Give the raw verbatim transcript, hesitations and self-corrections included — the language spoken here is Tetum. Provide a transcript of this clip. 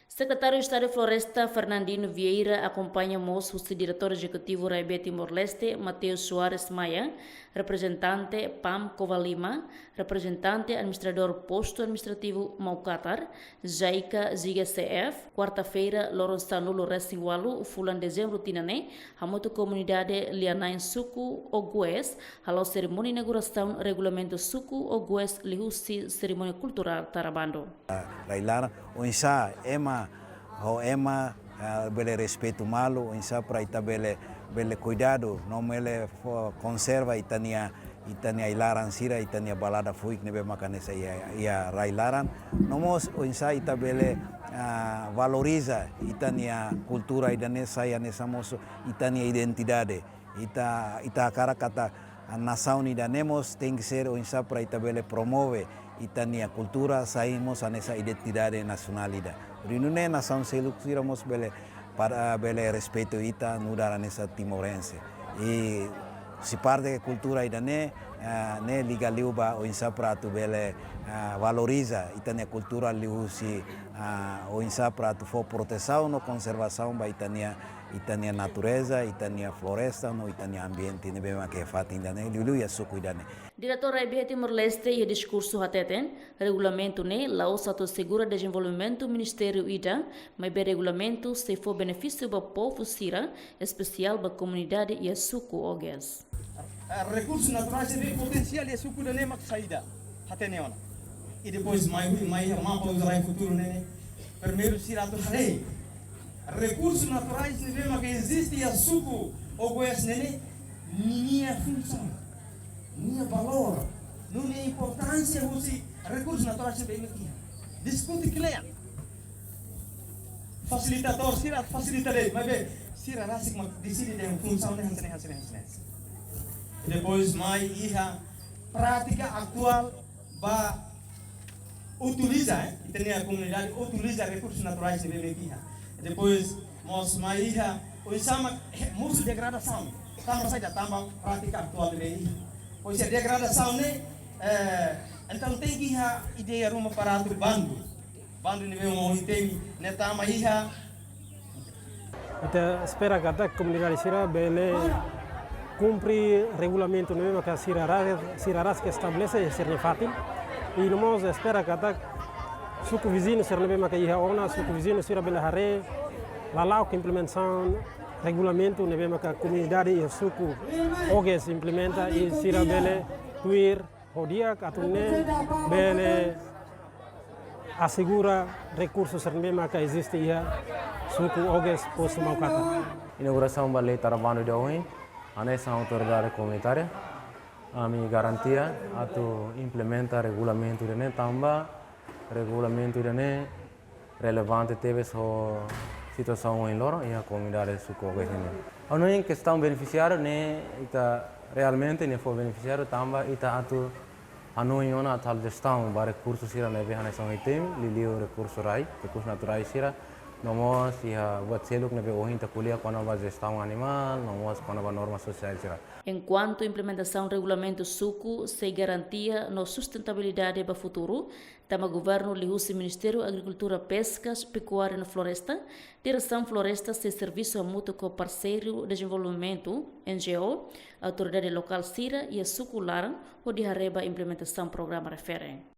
Sekretáriu Estadu Floresta, Fernandino Vieira, akompaña mós husi Diretór Ezekutivu RAEOA Timor-Leste, Mateus Soares Maia, reprezentante PAM Covalima, reprezentante administradór Postu Administrativu Maucatar, JICA, JICA-C F, kuarta-feira, loron sanulu-resin-ualu, fulan Dezembru tinan ne'e, hamutuk komunidade lia-na'in suku Ogoes, hala'o serimónia inaugurasaun regulamentu suku Ogoes liuhusi serimónia kulturál Tara Bandu. Rai-laran, oinsá ema, ho ema, ah, bele respeitu malu, oinsá para ita bele, bele kuidadu, no bele fó, konserva ita-nia, ita-nia ai-laran sira, ita-nia balada fuik ne'ebé maka hanesan iha, iha rai-laran. No mós oinsá ita bele, ah, valoriza ita-nia kultura ida-ne'e sai hanesan mós ita-nia identidade. Ita, ita hakarak katak nasaun ida-ne'e mós tenke ser oinsá para ita bele promove ita-nia kultura sai mós hanesan identidade nasionál ida. Hodi nune'e nasaun seluk sira mós bele para, bele respeitu ita nu'udar hanesan timorense. I husi parte kultura ida-ne'e, eh, ne'e liga liu ba oinsá para atu bele, eh, valoriza ita-nia kultura liuhusi, ah, oinsá para atu fó protesaun no konservasaun ba ita-nia, ita-nia natureza, ita-nia floresta no ita-nia ambiente ne'ebé maka iha fatin ida-ne'e, liuliu iha suku ida-ne'e. Diretór RAEOA Timor-Leste iha diskursu hateten, regulamentu ne'e la'ós atu asegura dezenvolvimentu ministériu ida, maibé regulamentu sei fó benefísiu ba povu sira, espesiál ba komunidade iha suku Ogoes. Eh, rekursus naturais ne'ebé potensiál iha suku ida-ne'e mak saida, hatene ona. I depois mai, mai iha mapa uza rai futuru ne'e ne'e. Primeiru sira atu haree rekursus naturais ne'ebé maka eziste iha suku Ogoes ne'e ne'e, ninia funsaun, nia valór, no nia importánsia husi rekursus naturais ne'ebé mak iha. Diskute kle'an. Fasilitadór sira fasilita de'it, maibé sira rasik mak deside dehan funsaun ne'e hanesan ne'e, hanesan ne'e, hanesan ne'e. Depois mai iha prátika atuál ba utiliza, eh, ita-nia komunidade utiliza rekursus naturais ne'ebé mak iha. Depois mós mai iha oinsá mak, eh, mosu degradasaun. Tanba saida? Tanba prátika atuál ne'ebé iha. Pois degradasaun ne'e, eh, entaun tenke iha ideia ruma para atu bandu. Bandu ne'ebé ohin temi ne'e tama iha. Ita espera katak komunidade sira bele kumpre regulamentu ne'ebé maka sira ra-, sira rasik estabelese iha sira-nia fatin. I no mós espera katak suku viziñu sira ne'ebé maka iha ona, suku viziñu sira bele haree lala'ok implementasaun regulamentu ne'ebé maka komunidade iha suku Ogoes implementa i sira bele tuir ho di'ak atu nune'e bele asegura rekursu sira ne'ebé maka eziste iha suku Ogoes, postu Maucatar. Inaugurasaun ba lei Tara Bandu ida ohin, hanesan autoridade komunitária, ami garantia atu implementa regulamentu ida-ne'e tanba regulamentu ida-ne'e relevante tebes ho situasaun ohin loron iha komunidade suku Ogoes nian. Ha'u hanoin kestaun benefisiáriu ne'e ita realmente ne'e fó benefisiáriu tanba ita atu hanoin ona atu halo jestaun ba rekursu sira ne'ebé hanesan ohin temi, liuliu rekursu rai, rekursu naturais sira, no mós iha buat seluk ne'ebé ohin ita ko'alia kona-ba jestaun animál, no mós kona-ba norma sosiál sira. Enkuantu implementasaun regulamentu suku sei garantia no sustentabilidade ba futuru, tanba governu liuhusi Ministériu Agrikultura, Peskas, Pekuária no Floresta, Diresaun Floresta sei servisu hamutuk ho parseiru dezenvolvimentu, N G O, autoridade lokál sira iha suku laran, hodi haree ba implementasaun programa refere.